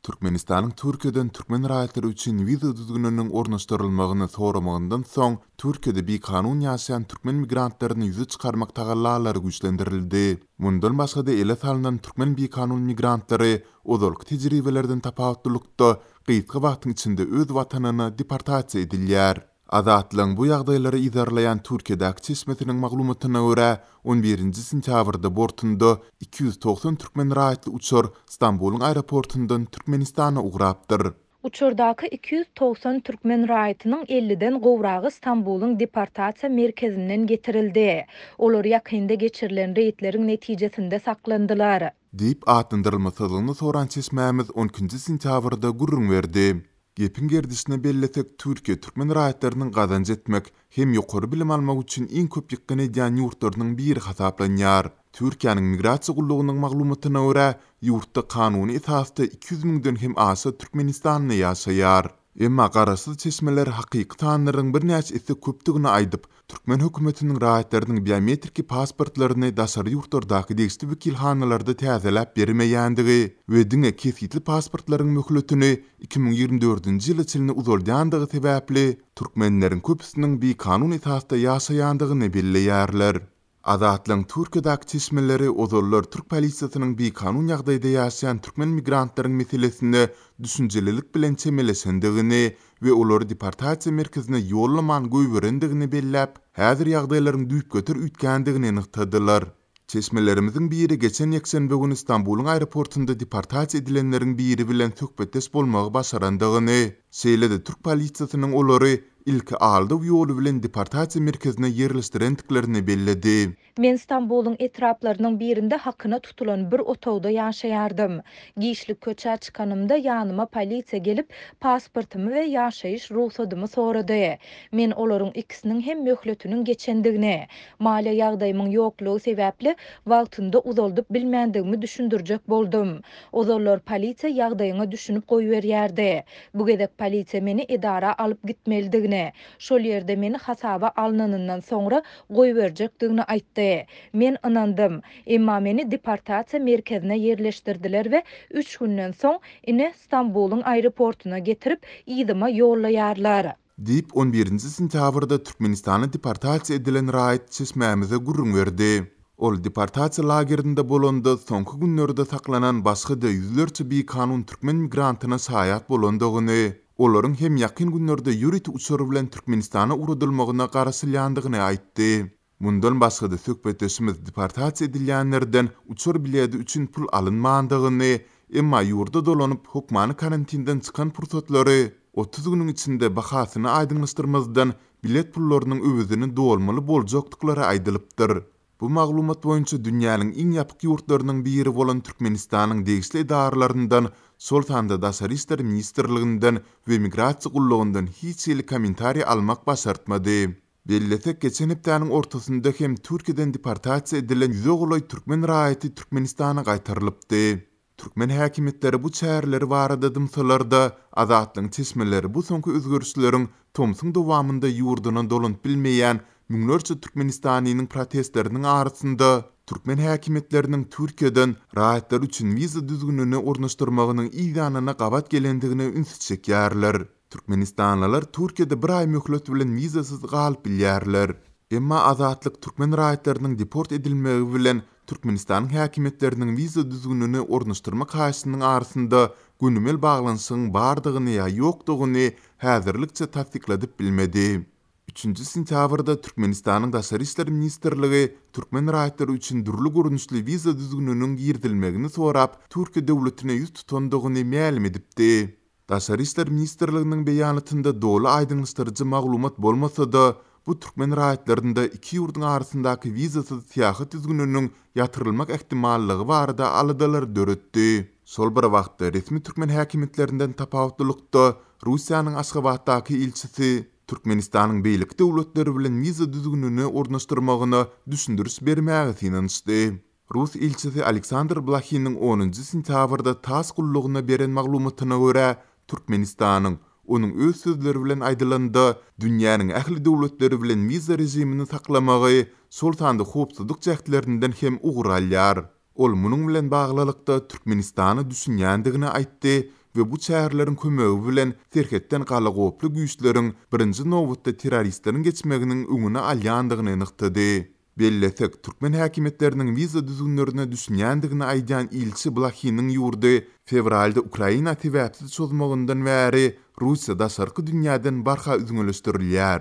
Türkmenistanyň Türkiýeden türkmen raýatlary üçin wiza düzgüniniň ornaşdyrylmagyny soramagyndan soň, Türkiýede bikanun ýaşaýan türkmen migrantlaryny ýüze çykarmak tagallalary güýçlendirildi. Mundan başga-da ele salnan türkmen bikanun migrantlary ozalky tejribelerden tapawutlylykda gysga wagtyň içinde öz watanyna deportasiýa edilýär. Azatlygyň bu ýagdaýlary yzarlaýan Türkiýedäki çeşmesiniň maglumatyna görä, on birinji sentýabrda bortunda 290 türkmen raýatly uçar Stambulyň aeroportundan Türkmenistana ugrapdyr. Uçardaky 290 türkmen raýatynyň elliden gowragy Stambulyň deportasiýa merkezinden getirildi. Olar ýakynda geçirilen reýdleriň netijesinde saklandylar. Diýip, atlandyrylmasyzlygyny soran çeşmämiz on ikinji sentýabrda gürrüň berdi. Gepiň gerdişine bellesek, Türkiýe türkmen raýatlarynyň gazanç etmek hem ýokary bilim almak üçin iň köp ýykgyn edýän ýurtlarynyň biri hasaplanýar. Türkiýäniň Migrasiýa gullugynyň maglumatyna görä, ýurtda kanuny esasda 200 müňden hem aşa türkmenistanly ýaşaýar. Emma garaşsyz çeşmeler hakyky sanlaryň birnäçe esse köpdügini aýdyp, Türkmen hökümetiniň raýatlarynyň biometriki pasportlaryny daşary ýurtlardaky degişli wekilhanalarda täzeläp bermeýändigi we diňe kesgitli pasportlaryň möhletini 2024-nji ýyla çenli uzaldýandygy sebäpli türkmenleriň köpüsiniň bikanun esasda ýaşaýandygyny belleýärler. Azatlygyň Türkiýedäki çeşmeleri ozallar türk polisiýasynyň bikanun ýagdaýda ýaşaýan türkmen migrantlaryň meselesine düşünjelilik bilen çemeleşendigini we olary deportasiýa merkezine ýollaman goýberendigini belläp, häzir ýagdaýlaryň düýpgöter üýtgändigini nygtadylar. Çeşmelerimiziň biri geçen ýekşenbe güni Stambulyň aeroportunda deportasiýa edilenleriň biri bilen söhbetdeş bolmagy başarandygyny, şeýle-de türk polisiýasynyň olary ilki aldaw ýoly bilen deportasiýa merkezine ýerleşdirendiklerini belledi. Men Stambulyň etraplarynyň birinde hakyna tutulan bir otagda ýaşaýardym. Giçlik köçä çykanymda ýanyma polisiýa gelip, pasportymy we ýaşaýyş rugsadymy sorady. Men olaryň ikisiniň hem möhletiniň geçendigini, maliýe ýagdaýymyň ýoklugy sebäpli wagtynda uzaldyp bilmändigimi düşündirjek boldum. Ozallar polisiýa ýagdaýyňa düşünip goýberýärdi. Bu gezek polisiýa meni edara alyp gitmelidigini, şol ýerde meni hasaba alnanyndan soňra goýberjekdigini aýtdy. Men ynandym. Emma meni deportasiýa merkezine ýerleşdirdiler we üç günden soň, ine, Stambulyň aeroportuna getirip, yzyma ýollaýarlar. Diýip, on birinji sentýabrda Türkmenistana deportasiýa edilen raýat çeşmämize gürrüň berdi. Ol deportasiýa lagerinde bolanda soňky günlerde saklanan başga-da ýüzlerçe bikanun türkmen migrantyna şaýat bolandygyny, olaryň hem ýakyn günlerde ýörite uçar bilen Türkmenistana ugradylmagyna garaşylýandygyny aýtdy. Mundan başga-da söhbetdeşimiz deportasiýa edilýänlerden uçar biledi üçin pul alynmandygyny, emma ýurda dolanyp, hökmany karantinden çykan pursatlary 30 günüň içinde bahasyny aýdyňlaşdyrmazdan bilet pullarynyň öwezini dolmaly boljakdyklary aýdylypdyr. Bu maglumat boýunça dünýäniň iň ýapyk ýurtlarynyň biri bolan Türkmenistanyň degişli edaralaryndan, şol sanda Daşary işler ministrliginden we Migrasiýa gullugyndan hiç hili kommentariý almak başartmady. Bellesek, geçen hepdäniň ortasynda hem Türkiýeden deportasiýa edilen ýüze golaý türkmen raýaty Türkmenistana gaýtarylypdy. Türkmen häkimiýetleri bu çäreleri barada dymsalar-da, Azatlygyň çeşmeleri bu soňky özgerişleriň tomsuň dowamynda ýurduna dolanyp bilmeýän müňlerçe türkmenistanlynyň protestleriniň arasynda türkmen häkimiýetleriniň Türkiýeden raýatlar üçin wiza düzgünini ornaşdyrmagynyň yzýanyna gabat gelendigine ünsi çekýärler. Türkmenistanlylar Türkiýede bir aý möhlet bilen wizasyz galyp bilýärler. Emma Azatlyk türkmen raýatlarynyň deport edilmegi bilen Türkmenistanyň häkimiýetleriniň wiza düzgünini ornaşdyrmak haýyşynyň arasynda gönümel baglanyşygyň bardygyny ýa ýokdugyny häzirlikçe tassykladyp bilmedi. Üçünji sentýabrda Türkmenistanyň Daşary işler ministrligi türkmen raýatlary üçin dürli görnüşli wiza düzgüniniň girizilmegini sorap, Türkiýe döwletine ýüz tutandygyny mälim edipdi. Daşary işler ministrliginiň beýanatynda doly aýdyňlaşdyryjy maglumat bolmasa-da, bu türkmen raýatlarynda iki ýurduň arasyndaky wizasyz syýahat düzgüniniň ýatyrylmak ähtimallygy barada aladalary döretdi. Şol bir wagtda, resmi türkmen häkimiýetlerinden tapawutlylykda, Russiýanyň Aşgabatdaky ilçisi Türkmenistanyň beýleki döwletler bilen wiza düzgünini ornaşdyrmagyna düşündiriş bermäge synanyşdy. Rus ilçisi Aleksandr Blahiniň onunjy sentýabrda tass gullugyna beren maglumatyna görä, Türkmenistanyň, onuň öz sözleri bilen aýdylanda, dünýäniň ähli döwletleri bilen wiza režimini saklamagy, şol sanda howpsuzlyk jähtlerinden hem ugur alýar. Ol munuň bilen baglylykda Türkmenistana düşünýändigini aýtdy. we bu çäreleriň kömegi bilen serhetden galagoply güýçleriň, birinji nobatda terroristleriň geçmeginiň öňüni alýandygyny nygtady. Bellesek, türkmen häkimiýetleriniň wiza düzgünlerine düşünýändigini aýdýan ilçi Blahiniň ýurdy fewralda Ukraina sebäpsiz çozmagyndan bäri Russiýa daşarky dünýäden barha üzňeleşdirilýär.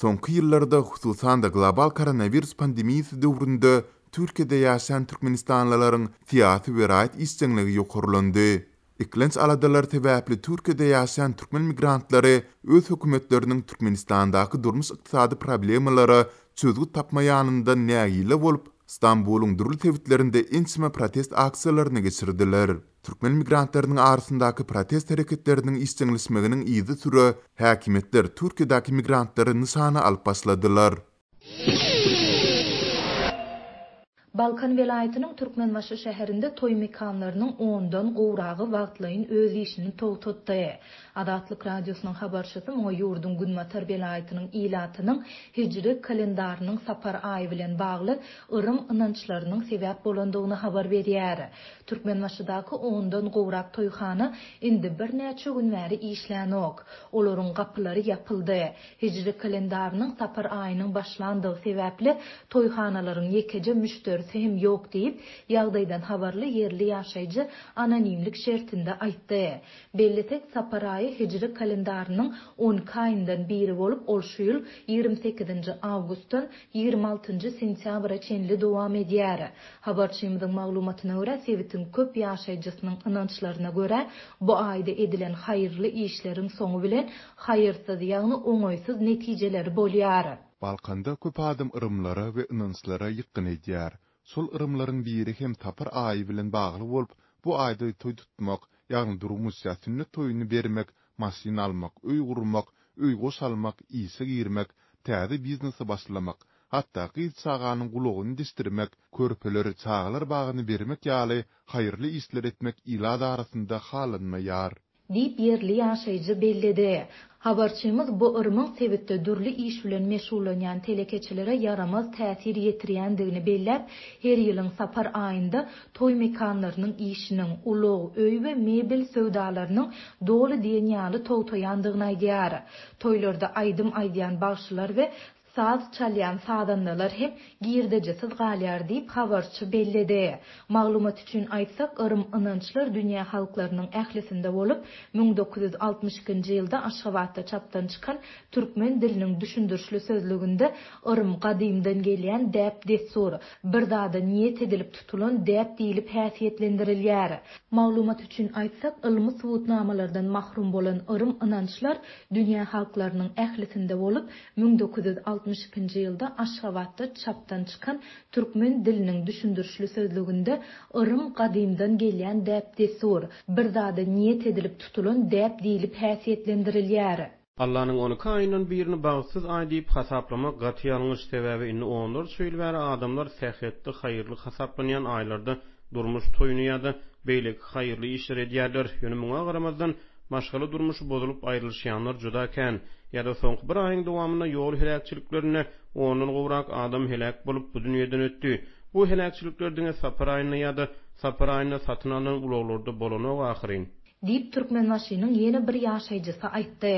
Soňky ýyllarda, hususan-da global koronawirus pandemiýasy döwründe Türkiýede ýaşaýan türkmenistanlylaryň syýasy we raýat işjeňligi ýokarlandy. Eklenç aladalary sebäpli Türkiýede ýaşaýan türkmen migrantlary öz hökümetleriniň Türkmenistandaky durmuş-ykdysady problemalara çözgüt tapmaýanyndan nägile bolup, Stambulyň dürli sebitlerinde ençeme protest aksiýalaryny geçirdiler. Türkmen migrantlarynyň arasyndaky protest hereketleriniň işjeňleşmeginiň yzysüre häkimiýetler Türkiýedäki migrantlary nyşana alyp başladylar. Balkan welaýatynyň Türkmenbaşy şäherinde toý mekanlarynyň ondan gowragy wagtlaýyn öz işini togtatdy. Azatlyk Radiosynyň habarçysy muňa ýurduň günbatar welaýatynyň ilatynyň hijri kalendarynyň sapar aýy bilen bagly yrym-ynançlarynyň sebäp bolandygyny habar berýär. Türkmenbaşydaky ondan gowrak toýhana indi birnäçe gün bäri işlänok. Olaryň gapylary ýapyldy. Hijri kalendarynyň sapar aýynyň başlandygy sebäpli toýhanalaryň ýekeje müşderisi hem ýok diýip, ýagdaýdan habarly ýerli ýaşaýjy anonimlik şertinde aýtdy. Bellesek, sapar aýy hijri kalendarynyň 12 aýyndan biri bolup, ol şu ýyl 28 nji awgustdan 26 njy sentýabra çenli dowam edýär. Habarçymyzyň maglumatyna görä, sebitiň köp ýaşaýjysynyň ynançlaryna görä, bu aýda edilen haýyrly işleriň soňy bilen haýyrsyz, ýagny oňaýsyz netijeleri bolýar. Balkanda köp adam yrymlara we ynançlara ýykgyn edýär. Şol yrymlaryň biri hem sapar aýy bilen bagly bolup, bu aýda toý tutmak, ýagny durmuş ýa sünnet toýuny bermek, maşyn almak, öý gurmak, öý-goş almak, işe girmek, täze biznese başlamak, hatda gyz çaganyň gulagyny deşdirmek, körpeleri çagalar bagyna bermek ýaly haýyrly işler etmek ilat arasynda halanmaýar. Diýip, ýerli ýaşaýjy belledi. Habarçymyz bu yrymyň sebitde dürli iş bilen meşgullanýan telekeçilere ýaramaz täsir ýetirýändigini belläp, her ýylyň sapar aýynda toý mekanlarynyň işiniň, ulag, öý we mebel söwdalarynyň doly diýen ýaly togtaýandygyny aýdýar. Toýlarda aýdym aýdýan bagşylar we Saz çalýan sazandalar hem girdejisiz galýar diýip, habarçy belledi. Maglumat üçin aýtsak, yrym-ynançlar dünýä halklarynyň ählisinde bolup, 1962-nji ýylda Aşgabatda çapdan çykan Türkmen diliniň düşündirişli sözlüginde yrym gadymdan gelýän däp-dessur, bir zada niýet edilip tutulan däp diýlip häsiýetlendirilýär. Maglumat üçin aýtsak, ylmy subutnamalardan mahrum bolan yrym-ynançlar dünýä halklarynyň ählisinde bolup, 1962-nji ýylda Aşgabatda çapdan çykan Türkmen diliniň düşündirişli sözlüginde yrym gadymdan gelýän däp-dessur, bir zada niýet edilip tutulan däp diýlip häsiýetlendirilýär. Allanyň on iki aýyndan birini bagtsyz aý diýip hasaplamak gaty ýalňyş, sebäbi indi onlarça ýyl bäri adamlar sähetli, haýyrly hasaplanýan aýlarda durmuş toýuny ýa-da beýleki haýyrly işleri edýärler. Ýöne muňa garamazdan, maşgala durmuşy bozulyp aýrylyşýanlar juda kän. Ýa-da soňky bir aýyň dowamynda ýol heläkçiliklerinde ondan gowrak adam heläk bolup, bu dünýeden ötdi. Bu heläkçilikler diňe sapar aýynda ýa-da sapar aýynda satyn alnan ulaglarda bolanok ahyryn. Diýip, Türkmenbaşynyň ýene bir ýaşaýjysy aýtdy.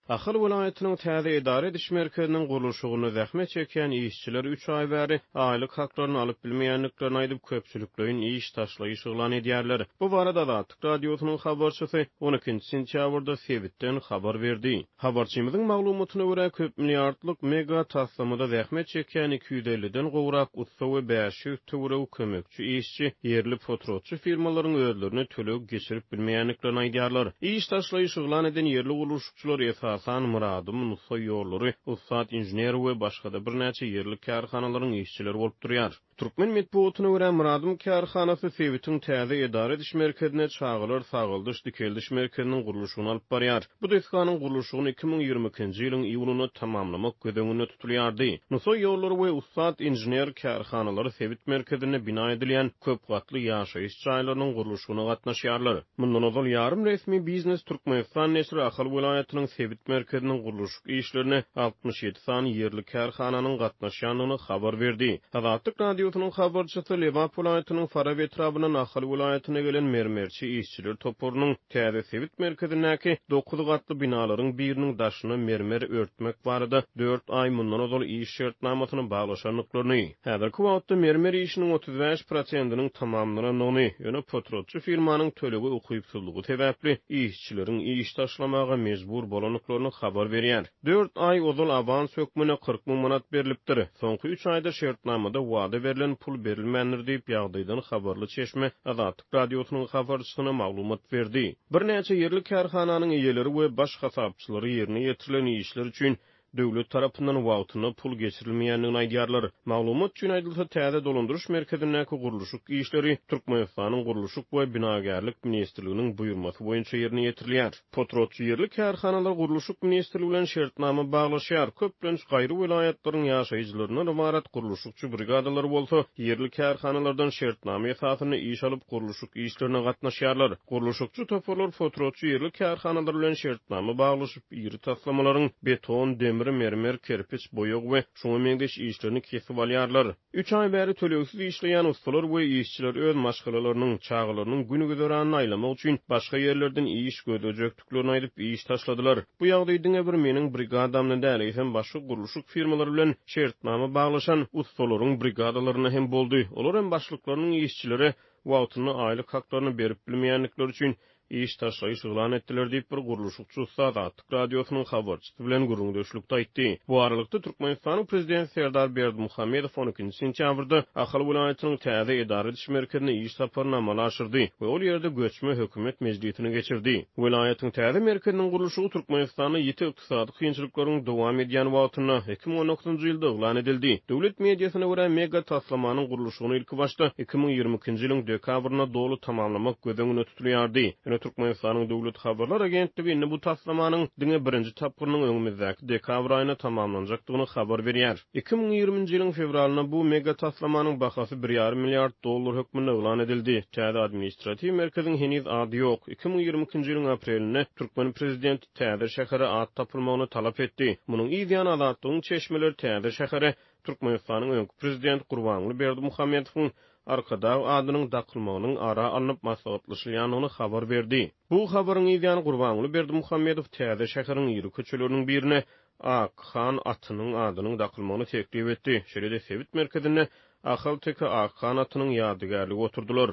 Ahal welaýatynyň täze edara ediş merkeziniň gurluşygynda zähmet çekýän işçiler üç aý bäri aýlyk haklaryny alyp bilmeýändiklerini aýdyp, köpçülikleýin iş taşlaýyş yglan edýärler. Bu barada Azatlyk Radiosynyň habarçysy on ikinji sentýabrda sebitden habar berdi. Habarçymyzyň maglumatyna görä, köp milliardlyk mega taslamada zähmet çekýän 250-den gowrak ussa we 500 töweregi kömekçi işçi ýerli potratçy firmalaryň özlerine töleg geçirip bilmeýändiklerini aýdýarlar. Iş taşlaýyş yglan eden ýerli gurluşykçylar esasan Myradym, Nusaý ýollary, Ussat inžener we başga-da birnäçe ýerli kärhanalaryň işçileri bolup durýar. Türkmen metbugatyna görä, Myradym kärhanasy sebitiň täze edara ediş merkezinde çagalar sagaldyş-dikeldiş merkeziniň gurluşygyny alyp barýar. Bu desganyň gurluşygyny 2022-nji ýylyň iýunynda tamamlamak göz öňünde tutulýardy. Nusaý ýollary we Ussat inžener kärhanalary sebit merkezinde bina edilýän köp gatly ýaşaýyş jaýlarynyň gurluşygyna gatnaşýarlar. Mundan ozal ýarym resmi Biznes Türkmenistan neşiri Ahal welaýatynyň sebit merkeziniň gurluşyk işlerine 67 sany ýerli kärhananyň gatnaşýandygyny habar berdi. Azatlyk Radiosy. Radiosynyň habarçysy Lebap welaýatynyň Farap etrabyndan Ahal welaýatyna gelen mermerçi işçiler toparynyň täze sebit merkezindäki dokuz gatly binalaryň biriniň daşyna mermer örtmek barada dört aý mundan ozal iş şertnamasyny baglaşandyklaryny, häzirki wagtda mermer işiniň 35 prosentiniň tamamlanandygyny, ýöne potratçy firmanyň tölege ukypsyzlygy sebäpli işçileriň iş taşlamaga mejbur bolandyklaryny habar berýär. Dört aý ozal awans hökmünde 40 müň manat berlipdir. Soňky üç aýda şertnamada wada berlen pul berilmändir diýip, ýagdaýdan habarly çeşme Azatlyk Radiosynyň habarçysyna maglumat berdi. Birnäçe ýerli kärhananyň eýeleri we baş hasapçylary ýerine ýetirilen işler üçin döwlet tarapyndan wagtynda pul geçirilmeýändigini aýdýarlar. Maglumat üçin aýdylsa, täze dolandyryş merkezindäki gurluşyk işleri Türkmenistanyň Gurluşyk we binagärlik ministrliginiň buýurmasy boýunça ýerine ýetirilýär. Potratçy ýerli kärhanalar Gurluşyk ministrligi bilen şertnama baglaşýar, köplenç gaýry welaýatlaryň ýaşaýjylaryndan ybarat gurluşykçy brigadalary bolsa ýerli kärhanalardan şertnama esasynda iş alyp gurluşyk işlerine gatnaşýarlar. Gurluşykçy toparlar potratçy ýerli kärhanalar bilen şertnama baglaşyp, iri taslamalaryň beton, demir, mermer, kerpiç, boýag we şuňa meňzeş işlerini kesip alýarlar. Üç aý bäri tölegsiz işleýän ussalar we işçiler öz maşgalalarynyň, çagalarynyň gün-güzeranyny aýlamak üçin başga ýerlerden iş gözlejekdiklerini aýdyp, iş taşladylar. Bu ýagdaý diňe bir meniň brigadamda däl, eýsem başga gurluşyk firmalary bilen şertnama baglaşan ussalaryň brigadalarynda hem boldy. Olar hem başlyklarynyň işçilere wagtynda aýlyk haklaryny berip bilmeýändikleri üçin iş taşlaýyş yglan etdiler diýip, bir gurluşykçy ussa Azatlyk Radiosynyň habarçysy bilen gürrüňdeşlikde aýtdy. Bu aralykda, Türkmenistanyň prezidenti Serdar Berdimuhamedow on ikinji sentýabrda Ahal welaýatynyň täze edara ediş merkezine iş saparyny amala aşyrdy we ol ýerde göçme hökümet mejlisini geçirdi. Welaýatyň täze merkeziniň gurluşygy Türkmenistanda ýiti ykdysady kynçylyklaryň dowam edýän wagtynda, 2019-njy ýylda yglan edildi. Döwlet mediasyna görä, mega taslamanyň gurluşygyny ilkibaşda 2022-nji ýylyň dekabrynda doly tamamlamak göz öňünde tutulýardy. Ýöne Türkmenistanyň Döwlet habarlar agentligi indi bu taslamanyň diňe birinji tapgyrynyň öňümizdäki dekabr aýynda tamamlanjakdygyny habar berýär. 2020-nji ýylyň fewralynda bu mega taslamanyň bahasy bir ýarym milliard dollar hökmünde yglan edildi. Täze administratiw merkeziň heniz ady ýok. 2022-nji ýylyň aprelinde türkmen prezidenti täze şähere at tapylmagyny talap etdi. Munuň yz ýany Azatlygyň çeşmeleri täze şähere Türkmenistanyň öňki prezidenti Gurbanguly Berdimuhamedowyň Arkadag adynyň dakylmagynyň ara alnyp maslahatlaşylýandygyny habar berdi. Bu habaryň yz ýany Gurbanguly Berdimuhamedow täze şäheriň iri köçeleriniň birine Ak han atynyň adynyň dakylmagyny teklip etdi. Şeýle-de sebit merkezinde Ahalteke Ak han atynyň ýadygärligi oturdylar.